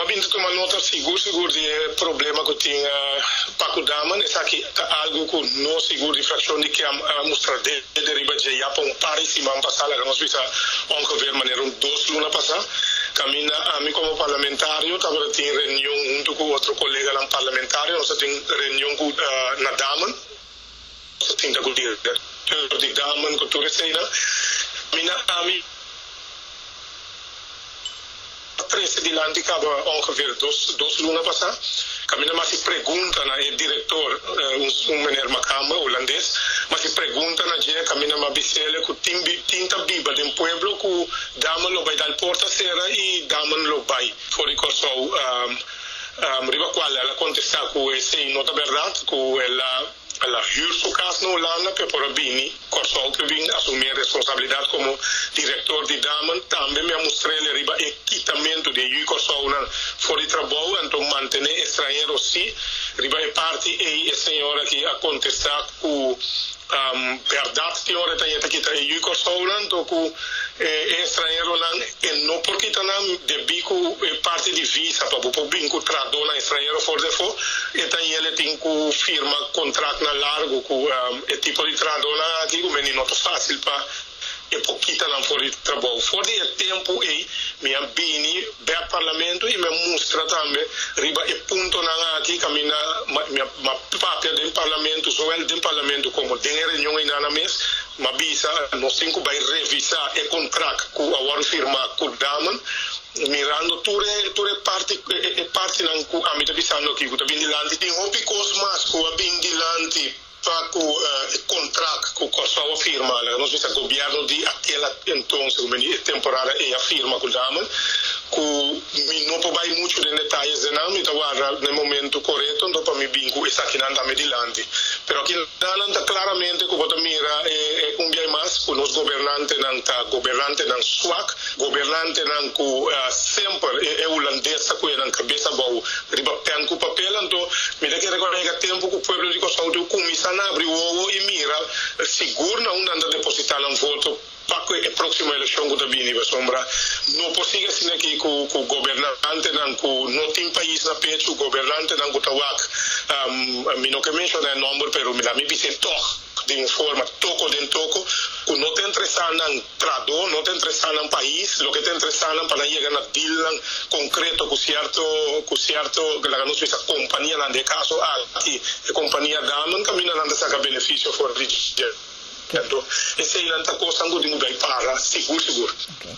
bin tuma nota sigur sigur di e problema ku tin pa ku Damen. Esaki ta algu ku nos sigur di frakshon di KEM a mustra dede riba dje ya pa un par di siman pasá, laga nos bisa ongeveer manera un dos luna pasá. Kaminda ami komo parlamentario tabata tin reunion huntu ku otro koleganan parlamentario, nos a tin reunion ku na Damen. Nos a sinta ku direktor di Damen ku tur eseinan. Kaminda ami a trese dilanti kaba ongeveer dos luna pasá. Kaminda mi a hasi pregunta na e direktor, un meneer Makamba, hulandes. Mi a hasi pregunta na dje, kaminda mi a bis'el ku tin tin ta biba den pueblo ku Damen lo bai dal porta sera i Damen lo bai for di Kòrsou. Riba kual el a kontestá ku esei no ta bèrdat, ku el a. El a hür su kas na Hulanda p'e por a bini Kòrsou p'e bin asumí e responsabilidat komo direktor di Damen. Tambe mi a mustr'el riba e kitamentu di e yu Kòrsounan for di trabou anto mantené estranhero sí. Riba e parti ei e señor aki a kontestá ku bèrdat tin ora e ta yeta kita e yu Kòrsounan anto ku e estranheronan e no por kita nan debí ku e parti di visa pa bo por bin ku trahadónan estranhero for di afó. E ta yele tin ku firma kontraktnan largu ku e tipo di trahadónan aki ku meni no ta fásil pa e por kita nan for di trabou. For di e tempu ei mi a bini bèk parlamento i mi a mustra tambe riba e puntonan aki kaminda mi a papia den parlamento, zowel den parlamento komo den e reunion einan mes. Mi a bisa nos tin ku bai revisá e kontrakt ku a wòrdu firmá ku Damen. Mirando tur e tur e parti e partinan ku ami ta bisando aki ku ta bin dilanti tin hopi kos mas ku a bin dilanti pa ku e kontrakt ku Kòrsou a firma laga nos bisa gobièrnu di akel entonces ku bini e temporada ei a firma ku Damen ku mi no por bai muchu den detayes den nan mi ta warda na e momento korekto anto pa mi bin ku esakinan tambe dilanti pero aki nan ta klaramente ku bo ta mira e un biaha mas ku nos gobernantenan ta gobernantenan swak. Gobernantenan ku semper e hulandes ta kuye nan kabes abou riba pèn ku papel. Anto mi ta kere ku a yega tempu ku pueblo di Kòrsou tin ku kuminsá na abri wowo i mira sigur na unda nan ta depositá nan voto pa ku e próksimo elekshon ku ta bini. Pasobra no por sigui asina aki ku gobernantenan ku no tin pais na pechu, gobernantenan ku ta wak, mi no ke menshoná e nòmber pero mi la mi bis'é tòg. Di un forma toko den toko ku no ta interesá nan tradó, no ta interesá nan pais, loke ta interesá nan pa nan yega na dealnan konkreto ku sierto ku sierto laga nos bisa kompanianan, den e kaso aki e kompania Damen kaminda nan ta saka benefisio for di dje. Anto eseinan ta kosnan ku tin ku bai para sigur sigur.